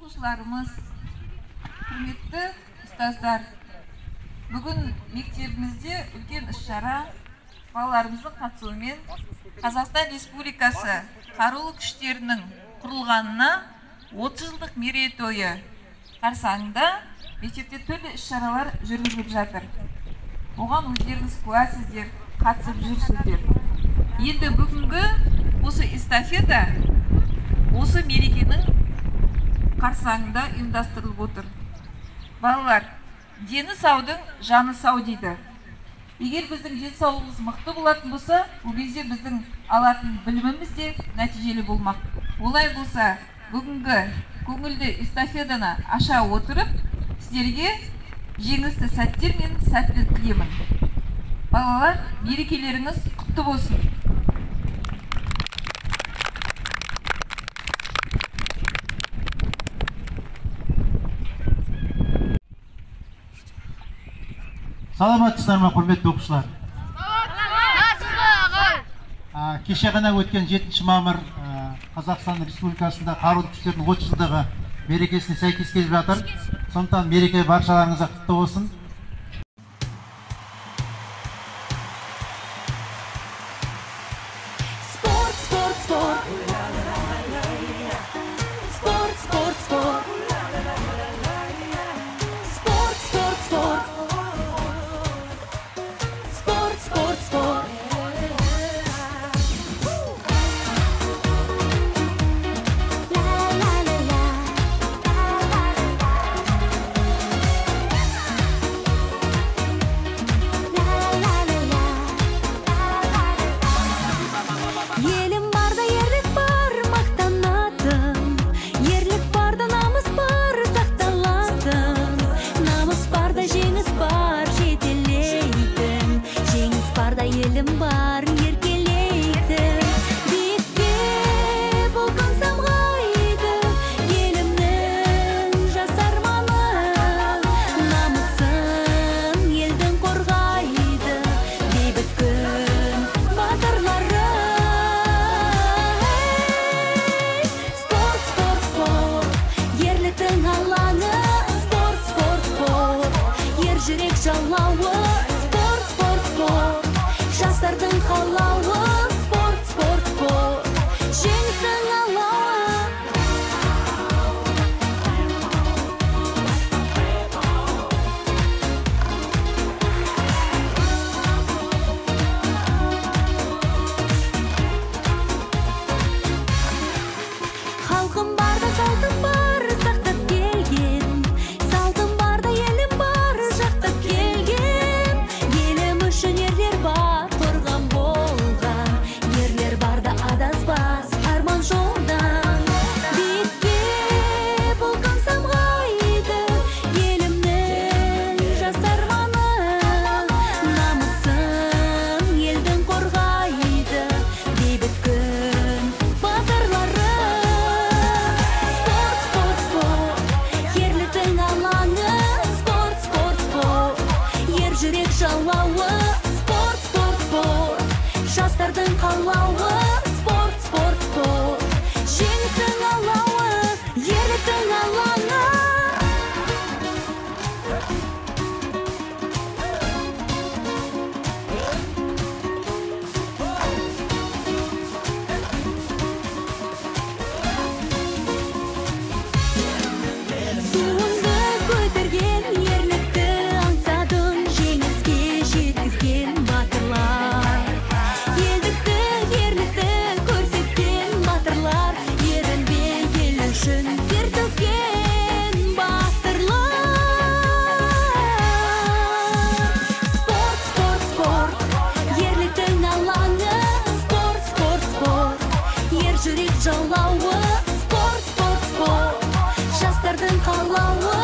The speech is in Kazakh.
Оқушыларымыз, құрметті ұстаздар, бүгін мектебімізде үлкен іс-шара балаларымыздың қатысуымен Қазақстан Республикасы Қарулы Күштерінің құрылғанына 30 жылдық мерейтойы қарсаңында мектепте түрлі іс-шаралар жүргізіліп жатыр. Оған өздеріңіз куәсіздер, қатысып жүрсіздер. Енді бүгінгі осы эстафета осы мерекенің қарсаңында ұйымдастырылып отыр. Балалар, дені саудың жаны сау дейді. Егер біздің денсаулығымыз мықты болатын болса, ол кезде біздің алатын біліміміз де нәтижелі болмақ. Олай болса, бүгінгі көңілді эстафетаны аша отырып, сіздерге жеңісті сәттер мен сәттілік тілеймін. Балалар, мерекелеріңіз құтты болсын. Саламатсыздар ма, құрметті оқушылар? Кеше ғана өткен 7 мамыр Қазақстан Республикасында Қарулы Күштердің 30 жылдығы мерекесіне сәйкес келіп жатыр. Сондықтан мереке баршаларыңызға құтты болсын. Спорт, спорт, спорт. Спорт, спорт, спорт. Спорт, спорт, спорт. Спорт, спорт, спорт. Елім барда ерлік бар, мақтанатын. Ерлік барда намыс бар, сақталатын. Намыс барда жеңіс бар, жетелейтін. Жеңіс барда елім бар, еркелейтін. Биікке бұлқын самғайды, елімнің жас арманы. Намысын елдің қорғайды, бейбіт күн батырлары. Спорт, спорт, спорт, ерліктің алаңы. Спорт, спорт, спорт, ер жүрек жалауы. Спорт, спорт, спорт, жастардың қалауы. Спорт, спорт, спорт, жеңістің алауы. Халқым барда салтым бар, сақтап келген. Салтым барда елім бар, жақтап келген. Елім үшін ерлер бар, қорған болған. Ерлер барда адаспас арман жолдан. Биікке бұлқын самғайды, елімнің жас арманы. Намысын елдің қорғайды, бейбіт күн батырлары. Спорт, спорт, спорт, ерліктің алаңы. Спорт, спорт, спорт, ер жүрек жалауы. Спорт, спорт, спорт, жастардың қалауы. Спорт, спорт, спорт, жеңістің алауы, ерліктің алаңы. Туыңды көтерген, ерлікті аңсадың, жеңіске жеткізген батырлар. Елдікті, ерлікті көрсеткен батырлар, ерінбей ел үшін тер төккен батырлар. Спорт, спорт, спорт, ерліктің алаңы. Спорт, спорт, спорт, ер жүрек жалауы. Спорт, спорт, спорт, жастардың қалауы.